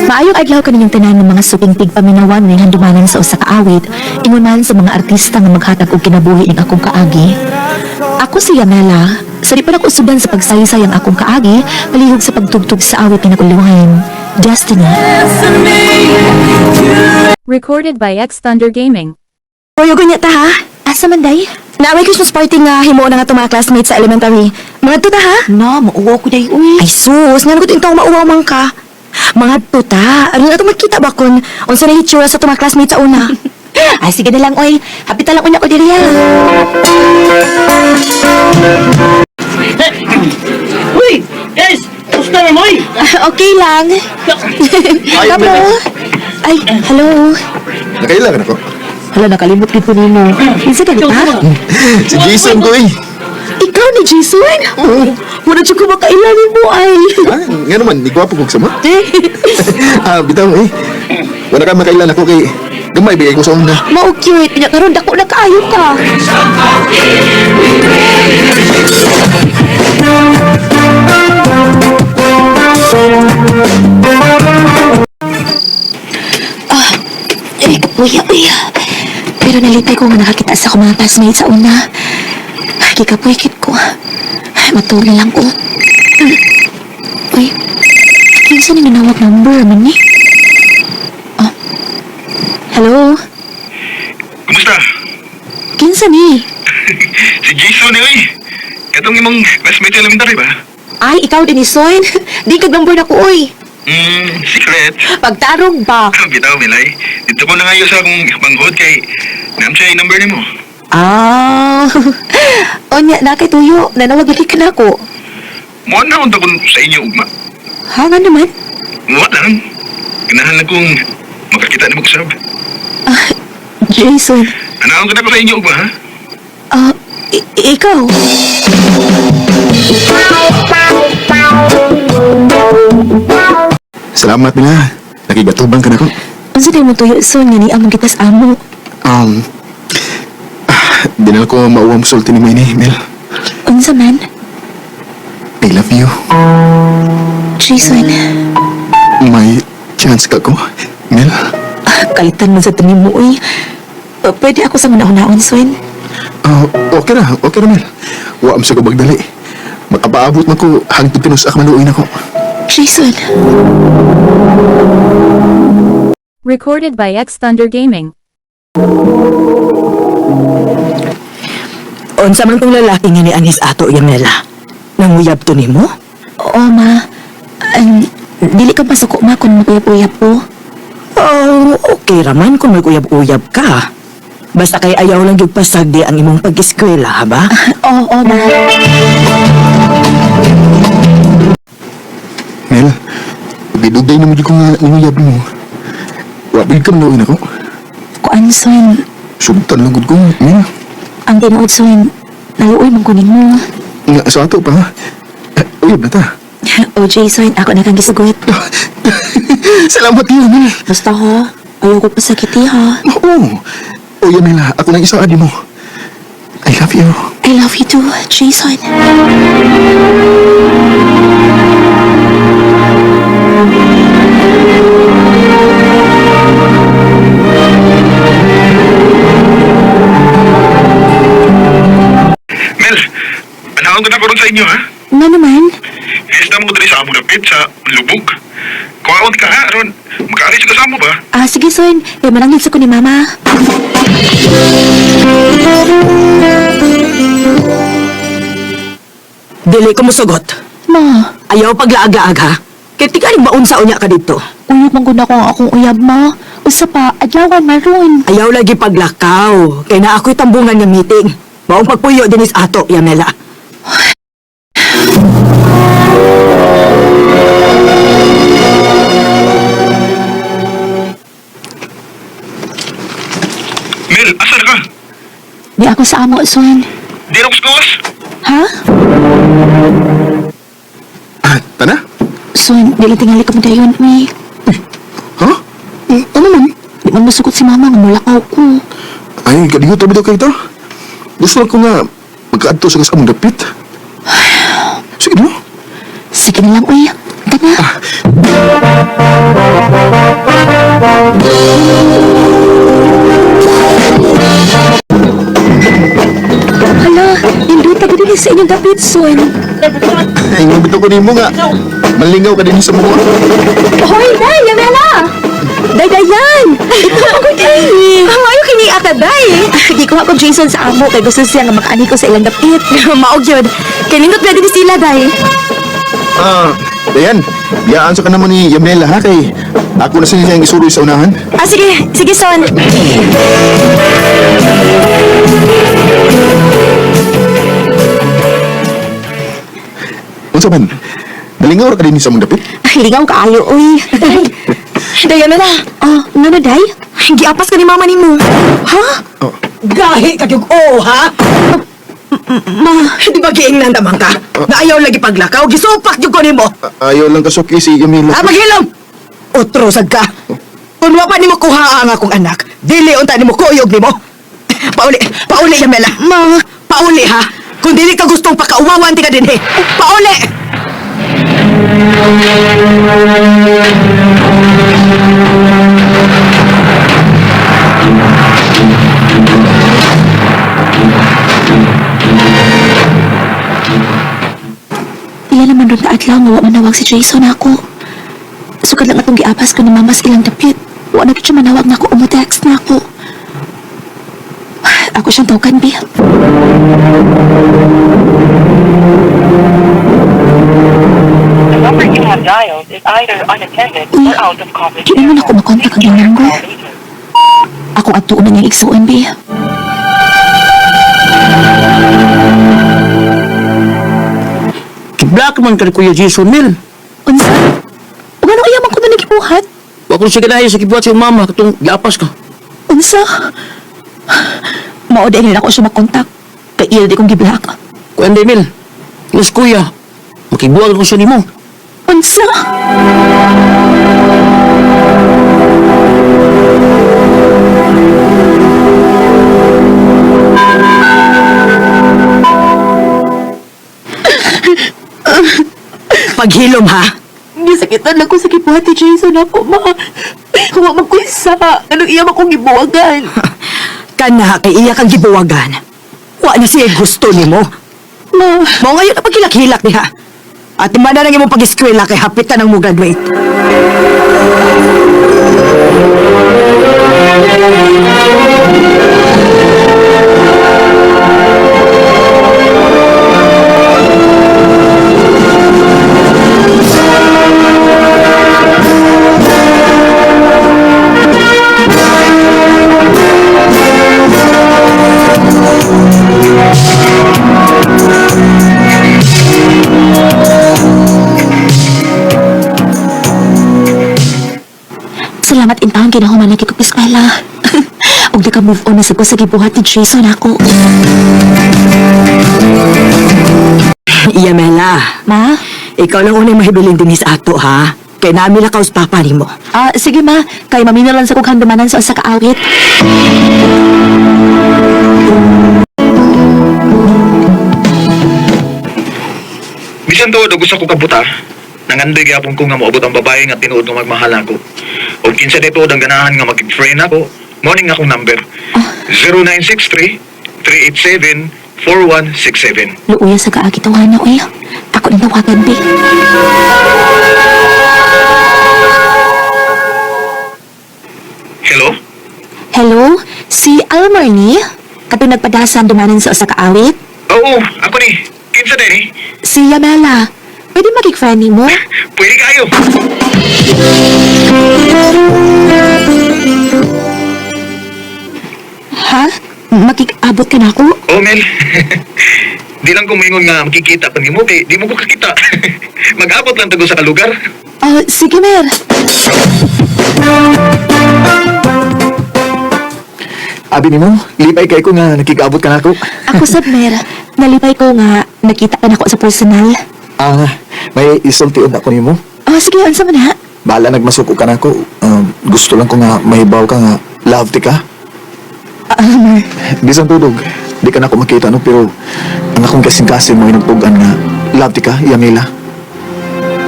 Maayong adlaw kaninyong tanan ng mga suping tigpaminawan ning handumanan sa usa ka awit, ingon man sa mga artista nga maghatag og kinabuhi ning akong kaagi. Ako si Yamela, sa di pa nako usuban sa pagsaysay ang akong kaagi, palihog sa pagtugtog sa awit nga naguluhan, Destiny. Recorded by X Thunder Gaming. Oy, gunya ta ha? Asa man day? Naamay Christmas party nga himuon na nga itong mga classmates sa elementary. Mga ta ha? Na, mauwaw ko day, uy. Ay sus, nga ko intong mauwaw man ka. Mga tuta, aron na ito makita ba kun unsa na hitsura sa itong mga classmates sa una? Ay sige na lang oy, hapit na lang unya ko diri ha. Uy! Guys! Kumusta na mo? Okay lang. Kamo. Ay, hello. Nakailangan ako. Hala, nakalimot gid ko nimo. Kinsa ka ta? Si Jason ko eh. Ikaw ni Jason? Oo. Wala jud ko makailan nimo ay. Ah, nga naman, di gwapo kong sama. Ah, bitaw eh. Wala ka makailan ako kay gamay bigay ko sa una. Mao cute, nya karon dako na kaayo ka. Ah, eh, uy, uy. Pero nalipay ko nga nakakita sa akong mga classmates sa una. Ay, Gikapoy kit ko. Ay, matulog na lang ko. Uy, kinsa ni nanawag number man ni? Ah, hello? Kumusta? Kinsa ni? Si Jason eh, oy. Katong imong classmate sa elementary ba? Ay, ikaw din ni Soin. Di kag number na ko, oy. Secret. Pagtarong ba? Bitaw, Milay. Dito ko na ngayon sa akong manghod kay naam siya yung number nimo. Ah. Onya, na kay tuyo. Nanawag lagi ka na ako. Mo na unta kun sa inyo ugma. Ha, nga naman. Wa lang. Ganahan lang kong makakita nimo kusab. Ah, Jason. Anaon ka na ko sa inyo ugma, ha? Ah, ikaw. Salamat nila. Nakigatubang ka na ko. Unsa day mo tuyo, Son, nga ni among kita sa amo. Di na ko mauwam sulti ni mo ini, Mel. Unsa man? I love you. Jason. May chance ka ko, Mel. Ah, kalitan mo sa tanim mo, oy. Pwede ako sa manahon-naon, Son. Ah, okay ra, Mel. Wa am sa ko bagdali. Makapaabot man ko hangtod kanus ak maluoy nako. Jason. Recorded by X Thunder Gaming. Unsa man tong lalaki nga ni Anis ato, Yamela? Nanguyab to nimo? Oo, ma. Dili ka pasuko, ma, kung maguyab-uyab ko. Oh, okay raman kung mag-uyab-uyab ka. Basta kay ayaw lang yung pasagdi ang imong pag-eskwela, ha ba? Oo, oo, ma. Mel, giduday na mo di ko nga nanguyab mo. Wa big ka maluoy nako. Kuan, Son. Sugtan lang gud ko, Mel. Ang tinuod, Son. Naluoy mong kunin mo. Nga, sa ato pa, ha? Eh, uyab na ta. O, Jason, ako na kang gisugot. Salamat niyo, Mel. Basta ha, ayaw ko pasakiti ha. Oo. O, Yamela, ako nang isaad mo. I love you. I love you too, Jason. Mel, anaon ka na ko ron sa inyo, ha? Nga naman, Fiesta mo ko diri sa among dapit sa Lubog. Kuwaon ka ha, aron makaari sa kasamo ba? ah, sige, Son. Kaya manangil sa ko ni Mama. Dili ko musugot. Ma, Ayaw paglaag-laag, ha? Kay tigalig maunsa unya ka dito. uyab man gud ako ang akong uyab, ma. Usa pa, adlawan maron. Ayaw lagi paglakaw. Kay na ako'y tambungan nga meeting. Maong pagpuyo dinis ato, Yamela. Mel, asa na ka? Di ako sa amo, Son. Di na ko sa gawas. Ha? Ah, tana? Son, di lang tingali ka mo dayon, uy. Ha? Ano man? Di man masugot si Mama nga mulakaw ko. Ay, kadiyo tabi daw kayo ta. Gusto lang ko nga magkaadto sa kasamong dapit. Sige no? Sige na lang, uy. Tana. tago din sa inyong dapit, son. Ingon bitaw ko nimo nga. Malingaw ka din sa mga. Hoy, Day! Yamela! Day, Dayan! Ikaw ako, Day! Maayo kini aka, Day! Di ko ako Jason sa amo kay gusto siya nga makaani ko sa ilang dapit. Maog yun. Kay nindot na din sila, Day. Ah, Dayan, biyaan sa ka naman ni Yamela ha kay ako na siya siyang isuroy sa unahan. Ah, sige. Sige, son. Unsa man? Malingaw ra ka din sa mong dapit? Ay, lingaw kaayo, uy. Day! Day, Yamela! Oh, ngano, Day? Giapas ka ni mama nimo. Ha? Oh, Gahi ka gyud oo ha? Ma, Di ba giingnan naman ka? Na ayaw lagi paglakaw, gisupak gyud ko nimo. ayaw lang kasuki si Yamela. Ha, maghilom! Otro sad ka. Kung wa pa nimo kuha ang akong anak, dili unta nimo kuyog nimo. Pauli, pauli Yamela. ma. Pauli ha. Kung dili ka gustong pakauwawan ti ka dinhi. Pauli! Pila naman ron kaadlaw nga wa manawag si Jason ako. Sukad lang atong giapas ko ni mama sa ilang dapit. Wa na gid siya manawag nako o mo-text nako. Ako siyang tawagan, Bi. The number you have dialed is either unattended Uy, or out of coverage. di naman ako makontak ang iyang number. Call later. Ako adtuon na niyang igsuon, Bi. Black man ka ni Kuya Jason Mel. Unsa? Ug ano iya man ko na nagibuhat? Wa ko siya ganahin sa kibuhat sa iyong mama katong giapas ka. Unsa? Mao dahil ako siya makontak. Kay iya di kong giblock. Kuya Mel. Mas kuya, makibuhat ko siya nimo. Unsa? Paghilom ha. Gisakitan lang ko sa gibuhat ni Jason ako, ma. Wa man ko isa. Anong iya man kong gibuwagan? Kana kay iya kang gibuwagan. Wa na siya gusto nimo. Ma, Mao ngayon ang paghilak-hilak niya. At man na lang imong pag-eskwela kay hapit ka nang mo graduate. Salamat intang ginahuman na kikog eskwela. Ug naka-move on na sa ko sa gibuhat ni Jason ako. Yamela, Ma? ikaw lang unang mahibilin din sa ato ha. Kay nami lakaw sa papa nimo. Ah, sige ma, kay mamina lang sa kong handumanan sa usa ka awit. Bisan tuod og usa ko kabuta, nangandoy gyapon ko nga moabot ang babae nga tinuod nga magmahal ako. Og kinsa day tuod ang ganahan nga magig-friend ako, mao ning akong number. 0963 387 4167. Luuya sa kaagi tawana uy. Ako nang tawagan, bi. Hello? Hello? Si Almer ni? Katong nagpadasan dumanan sa usa ka awit? Oo, ako ni. Kinsa day ni? Si Yamela. Pwede magig-friend nimo? Pwede kayo. Ha? Makikabot ka na ako? Oh, Mel. Di lang ko moingon nga makikita pa nimo kay di mo ko kakita. Mag-abot lang tago sa kalugar. Ah, sige, Mer. Abi nimo, lipay kay ko nga nakikaabot ka nako. Ako sab, Mer. Nalipay ko nga nakita ka nako sa personal. Ah, may isulti ako nimo. Oh, sige, unsa man ha? Bahala nagmasuko ka nako. Gusto lang ko nga mahibaw ka nga love ti ka. Ah, Almer. Bisan tudog, di ka na ako makita no pero ang akong kasing-kasing mo nagtugan nga love ti ka, Yamila.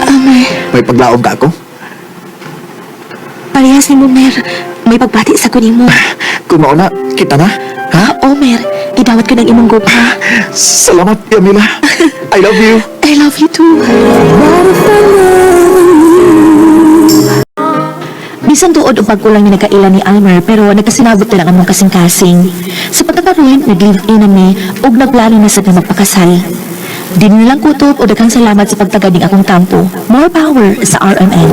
Almer. May paglaom ka ako. Parehas ni mo, Mer. May pagbati sa kunin mo. Kung mauna, kita na. Ha? Oo, Mer. Gidawat ko ng imong gugma. Salamat, Yamila. I love you. I love you too. Bisan tuod og pagkulang ni nagkaila ni Almer pero nagkasinabot na lang among kasing-kasing. Sa pagkakaroon, nag-live-in na mi ug nagplano na sad nga magpakasal. Di na lang kutob o daghang salamat sa pagtagad ning akong tampo. More power sa RMN.